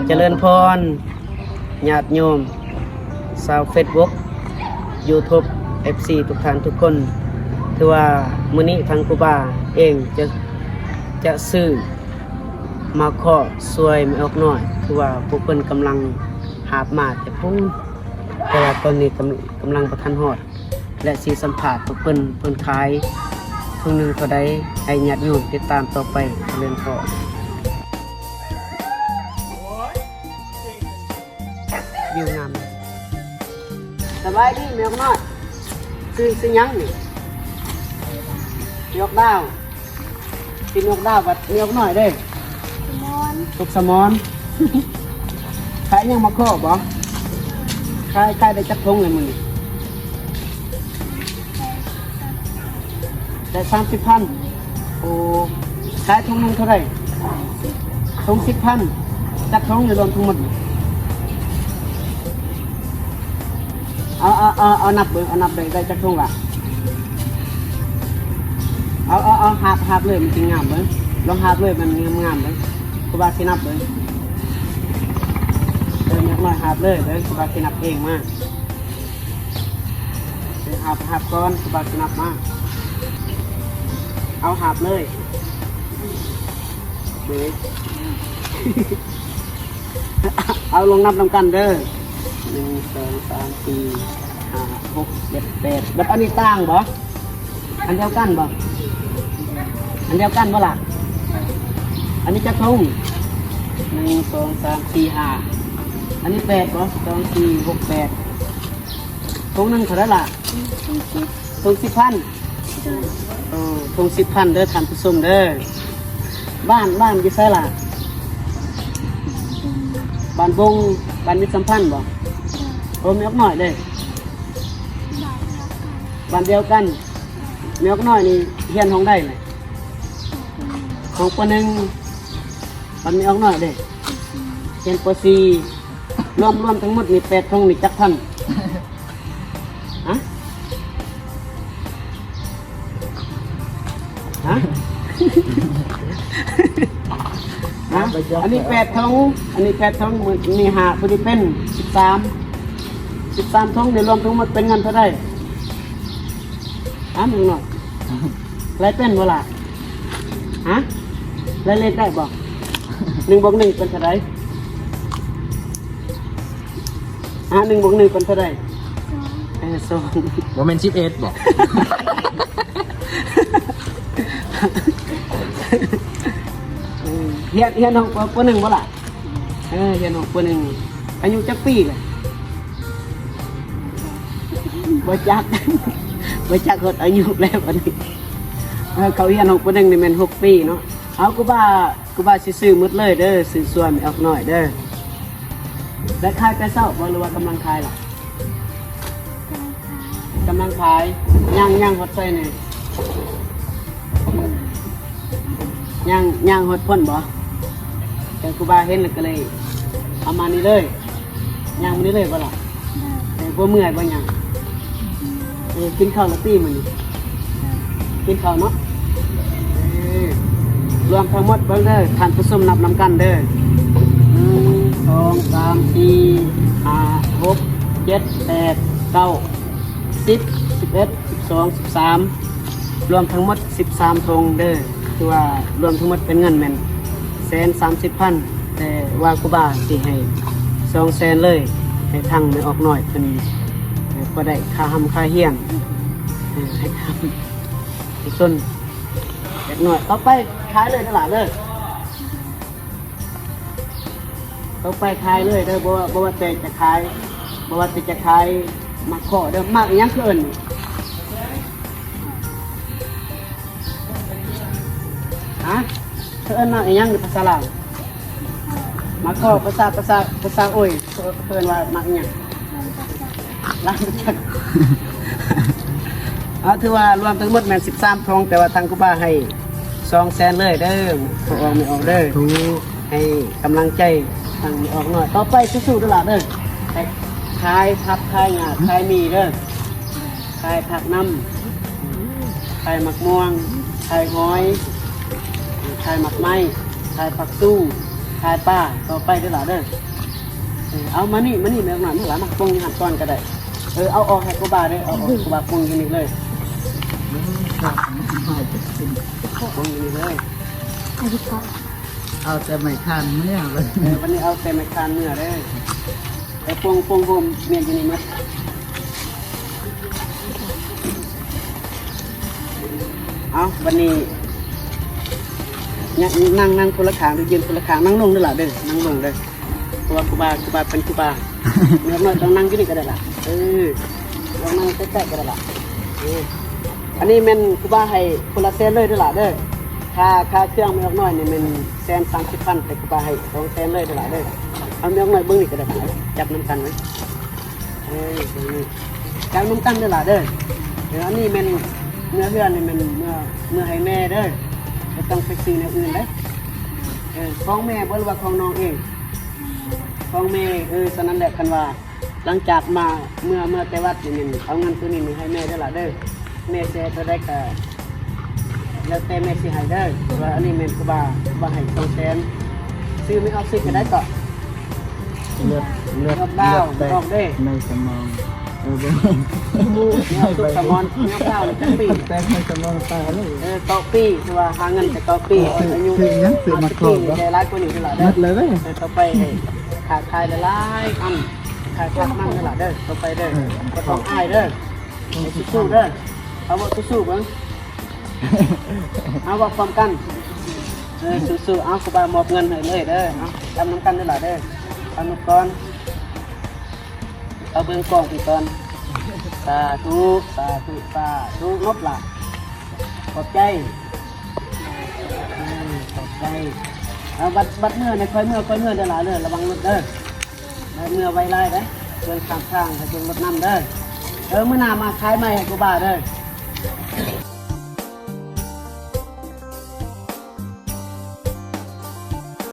ຈະເລີນພອນ ຍາດໂຍມຊາວເຟສບຸກ ຢູທູບ ເອັຟຊີ ທຸກທ່ານທຸກຄົນ. ຖືວ່າມື້ນີ້ທາງຄູບາເອງຈະ ຈະຊື້ໝາກເຄາະຊ່ວຍແມ່ອອກນ້ອຍ. ຄືວ່າພວກເພິ່ນກຳລັງຫາບມາແຕ່ພຸ້ນ ແຕ່ວ່າຕອນນີ້ກຳ ກຳລັງບໍ່ທັນຮອດ ແລະ ຊິສຳພາດພວກເພິ່ນ ເພິ່ນຂາຍຖົງໜຶ່ງເທົ່າໃດ ໃຫ້ຍາດໂຍມຕິດຕາມຕໍ່ໄປ. ຈະເລີນພອນ. ວິວງາມ. ສະບາຍດີແມ່ອອກນ້ອຍ. ຊື່ ຊື່ຫຍັງນີ້? ແມ່ອອກດາວ. ຊິແມ່ອອກດາວ ບັດແມ່ອອກນ້ອຍເດ້? ສະໝອນ. ສຸກສະໝອນ. ຂາຍຫຍັງ ໝາກເຄາະບໍ? ຂາຍ ຂາຍໄດ້ຈັກຖົງແລ້ວມື້ນີ້? ໄດ້ສາມສິບພັນ. ໂອ້ ຂາຍຖົງໜຶ່ງເທົ່າໃດ? ຖົງສິບພັນ. ຈັກຖົງນີ້ລວມທັງໝົດ? ເອົາ ເອົາ ເອົາ ເອົານັບເບິ່ງ ເອົານັບໄດ້ ໄດ້ຈັກຖົງລະ? ເອົາ ເອົາ ເອົາ ຫາບ ຫາບເລີຍ ມັນຊິງາມເບິ່ງ. ລອງຫາບເລີຍ ມັນງາມໆເບິ່ງ. ຄູບາຊິນັບເບິ່ງ. ເອີ ແມ່ອອກນ້ອຍຫາບເລີຍເບິ່ງ ຄູບາຊິນັບເອງມາ. ເອີ ຫາບ ຫາບກ່ອນ ຄູບາຊິນັບມາ. ເອົາ ຫາບເລີຍ. ເອີ ເອົາ ລອງນັບນຳກັນເດີ. ໜຶ່ງ ສອງ ສາມ ສີ່ ຫ້າ ຫົກ ເຈັດ ແປດ. ບັດອັນນີ້ຕ່າງບໍ? ອັນດຽວກັນບໍ? ອັນດຽວກັນບໍລະ? ອັນນີ້ຈັກຖົງ? ໜຶ່ງ ສອງ ສາມ ສີ່ ຫ້າ. ອັນນີ້ແປດບໍ? ສອງ ສີ່ ຫົກ ແປດ. ຖົງໜຶ່ງເທົ່າໃດລະ? ຖົງສິບພັນ. ໂອ້ ຖົງສິບພັນເດີທ່ານຜູ້ຊົມເດີ. ບ້ານ ບ້ານຢູ່ໃສລະ? ບ້ານບົງ. ບ້ານມິດສຳພັນບໍ? ໂອ້ ແມ່ອອກນ້ອຍເດ້? ບ້ານດຽວກັນ. ແມ່ອອກນ້ອຍນີ້ຮຽນຫ້ອງໃດລະ? ຫ້ອງ ປ.ໜຶ່ງ. ບັດແມ່ອອກນ້ອຍເດ້? ຮຽນ ປ.ສີ່. ລວມ ລວມທັງໝົດນີ້ແປດຖົງນີ້ຈັກພັນ? ຮະ? ຮະ? ຮະ? ອັນນີ້ແປດຖົງ ອັນນີ້ແປດຖົງ ມີຫ້າ ຜູ້ນີ້ເປັນສິບສາມ. ສິບສາມຖົງນີ້ລວມທັງໝົດເປັນເງິນເທົ່າໃດ? ຖາມໜຶ່ງໜ້ອຍ ໄລ່ເປັນບໍ່ລະ? ຮະ? ໄລ່ເລກໄດ້ບໍ່? ໜຶ່ງບວກໜຶ່ງເປັນເທົ່າໃດ? ຮະ? ໜຶ່ງບວກໜຶ່ງເປັນເທົ່າໃດ? ສອງ. ເອີ ສອງ. ບໍ່ແມ່ນສິບເອັດບໍ? ຮຽນ ຮຽນຫ້ອງ ປ.ໜຶ່ງບໍ່ລະ? ເອີ ຮຽນຫ້ອງ ປ.ໜຶ່ງ. ອາຍຸຈັກປີລະ? ບໍ່ຈັກ ບໍ່ຈັກຮອດອາຍຸແລ້ວບັດນີ້. ເອີ ເຂົາຮຽນຫ້ອງ ປ.ໜຶ່ງ ນີ້ແມ່ນຫົກປີເນາະ. ເອົາ ກູບາ ກູບາຊິຊື້ໝົດເລີຍເດີ ຊື້ຊ່ວຍແມ່ອອກນ້ອຍເດີ. ໄດ້ຂາຍແຕ່ເຊົ້າບໍ່ ຫຼືວ່າກຳລັງຂາຍລະ? ກຳລັງຂາຍ. ຍ່າງ ຍ່າງຮອດໃສນີ້? ຍ່າງ ຍ່າງຮອດພຸ້ນບໍ່? ແຕ່ຄູບາເຫັນແລ້ວກໍເລີຍເອົາມານີ້ເລີຍ. ຍ່າງມານີ້ເລີຍບໍ່ລະ? ເອີ ບໍ່ເມື່ອຍບໍ່ຫຍັງ? ເອີ ກິນເຂົ້າລະຕິມື້ນີ້? ກິນເຂົ້າເນາະ. ເອີ ລວມທັງໝົດເບິ່ງເດີ ທ່ານຜູ້ຊົມນັບນຳກັນເດີ. ໜຶ່ງ ສອງ ສາມ ສີ່ ຫ້າ ຫົກ ເຈັດ ແປດ ເກົ້າ ສິບ ສິບເອັດ ສິບສອງ ສິບສາມ ລວມທັງໝົດສິບສາມຖົງເດີ. ຄືວ່າລວມທັງໝົດເປັນເງິນແມ່ນແສນສາມສິບພັນ ແຕ່ວ່າຄູບາຊິໃຫ້ສອງແສນເລີຍ ໃຫ້ທາງແມ່ອອກນ້ອຍເພິ່ນ ເອີ ພໍໄດ້ຄ່າຮ່ຳຄ່າຮຽນ ເອີ ໃຫ້ ໃຫ້ຕົນເດັກນ້ອຍ. ຕໍ່ໄປຂາຍເລີຍເດີຫຼານເດີ. ຕໍ່ໄປຂາຍເລີຍເດີ ບໍ່ວ່າ ບໍ່ວ່າແຕ່ຈະຂາຍ ບໍ່ວ່າແຕ່ຈະຂາຍໝາກເຄາະເດີ. ໝາກອີ່ຫຍັງເຂົາເອີ້ນ? ຮະ? ເຂົາເອີ້ນໝາກອີ່ຫຍັງພາສາລາວ? ໝາກເຄາະ ພາສາ ພາສາ ພາສາໂອ້ຍ ເຂົາເອີ້ນວ່າໝາກອີ່ຫຍັງ? ລາວບໍ່ຈັກ. ເອົາ ຖືວ່າລວມທັງໝົດແມ່ນສິບສາມຖົງ ແຕ່ວ່າທາງຄູບາໃຫ້ສອງແສນເລີຍເດີ ພໍ່ອອກແມ່ອອກເດີ. ສາທຸ. ໃຫ້ກຳລັງໃຈທາງແມ່ອອກນ້ອຍ ຕໍ່ໄປສູ້ໆເດີຫຼານເດີ. ຂາຍຜັກ ຂາຍຫຍ້າ ຂາຍໝີ່ເດີ ຂາຍຜັກນຳ ຂາຍໝາກມ່ວງ ຂາຍຫອຍ ຂາຍໝາກໄມ້ ຂາຍຜັກຊູ ຂາຍປາຕໍ່ໄປເດີຫຼ້າເດີ. ເອີ ເອົາມານີ້ ມານີ້ແມ່ນອກນ້ອຍ ມາຫຼ້າ ມາປົງຢູ່ຫັ້ນກ່ອນກໍໄດ້. ເອີ ເອົາອອກໃຫ້ຄູບາເດີ ເອົາອອກໃຫ້ຄູບາປົງຢູ່ນີ້ເລີຍ ປົງຢູ່ນີ້ເລີຍ. ເອົາແຕ່ໄມ້ຄານເມືອ ເອີ ບັດນີ້ເອົາແຕ່ໄມ້ຄານເມືອເດີ. ເອີ ປົງ ປົງໂຮມເມນຢູ່ນີ້ໝົດ. ເອົາ ບັດນີ້ ນ- ນັ່ງ ນັ່ງຄົນລະຂ້າງ ຫຼືຢືນຄົນລະຂ້າງ ນັ່ງລົງເດີຫຼ້າເດີ ນັ່ງລົງເດີ. ເພາະວ່າຄູບາ ຄູບາເປັນຄູບາ ແມ່ນອກນ້ອຍຕ້ອງນັ່ງຢູ່ນີ້ກໍໄດ້ລະ. ເອີ ລອງນັ່ງໃກ້ໆກໍໄດ້ລະ. ເອີ ອັນນີ້ແມ່ນຄູບາໃຫ້ຄົນລະແສນເລີຍເດີຫຼ້າເດີ. ຄ່າ ຄ່າເຄື່ອງແມ່ນອກນ້ອຍນີ້ແມ່ນແສນສາມສິບພັນ ແຕ່ຄູບາໃຫ້ສອງແສນເລີຍເດີຫຼ້າເດີ. ເອົາແມ່ນອກນ້ອຍເບິ່ງນີ້ກໍໄດ້ລະ ຈັບນຳກັນໄວ້. ເອີ ເບິ່ງນີ້ ຈັບນຳກັນເດີຫຼ້າເດີ. ເອີ ອັນນີ້ແມ່ນເມືອເຮືອນນີ້ແມ່ນເມືອ ເມືອໃຫ້ແມ່ເດີ ບໍ່ຕ້ອງໄປຊື້ແນວອື່ນເດີ. ເອີ ຂອງແມ່ບໍ່ ຫຼືວ່າຂອງນ້ອງເອງ? ຂອງແມ່. ເອີ ສະນັ້ນແຫຼະ ຄັນວ່າຫຼັງຈາກມາ ເມືອ ເມືອແຕ່ວັດນີ້ແມ່ນເອົາເງິນໂຕນີ້ໃຫ້ແມ່ເດີຫຼ້າເດີ. ແມ່ເສຍເທົ່າໃດກໍແລ້ວແຕ່ແມ່ຊິໃຫ້ເດີ. ແຕ່ວ່າອັນນີ້ແມ່ນຄູບາ ຄູບາໃຫ້ສອງແສນ. ຊື່ແມ່ອອກຊິກກໍໄດ້ເກາະ ເລືອດ ເລືອດ ເລືອດອອກດາວ ເລືອດແຕກ ອອກເດ້ ໃນສະໝອງ. ເອີ ບໍ່ ແມ່ອອກສຸກສະໝອນ ແມ່ອອກດາວນີ້ຈັກປີ? ແຕກໃນສະໝອງຕາຍເລີຍ. ເອີ ເກົ້າປີ ຄືວ່າຫາເງິນແຕ່ເກົ້າປີ ເອີ ອາຍຸ ຄືຫຍັງ? ຊື້ມາຂອບບໍ່? ໄດ້ຫຼາຍກວ່ານີ້ເດີຫຼ້າເດີ. ໝົດເລີຍເດ້. ເອີ ຕໍ່ໄປໃຫ້ຄ້າຂາຍຫຼາຍໆ ອັນ ຂາຍຜັກມັນເດີຫຼ້າເດີ. ຕໍ່ໄປເດີ ເອີ ບໍ່ຕ້ອງອາຍເດີ. ເອີ ສູ້ໆເດີ. ເອົາບໍ່ ສູ້ໆເບິ່ງ. ເອົາ ເວົ້າພ້ອມກັນ. ເອີ ສູ້ໆ. ເອົາ ຄູບາມອບເງິນໃຫ້ເລີຍເດີ. ເອົາ ຈັບນຳກັນເດີຫຼ້າເດີ. ເອົານົບກ່ອນ ເອົາເບິ່ງກ້ອງພີ້ກ່ອນ. ສາທຸ ສາທຸ ສາທຸ. ນົບຫຼ້າ ຂອບໃຈ. ເອີ ຂອບໃຈ. ເອົາ ບັດ ບັດເມືອນີ້ ຄ່ອຍເມືອ ຄ່ອຍເມືອເດີຫຼ້າເດີ. ລະວັງລົດເດີ. ເມືອໄວຫຼາຍເດ້ ເບິ່ງຂ້າງທາງໃຫ້ເບິ່ງລົດນຳເດີ. ເອີ ມື້ໜ້າມາຂາຍໃໝ່ໃຫ້ກູບາເດີ.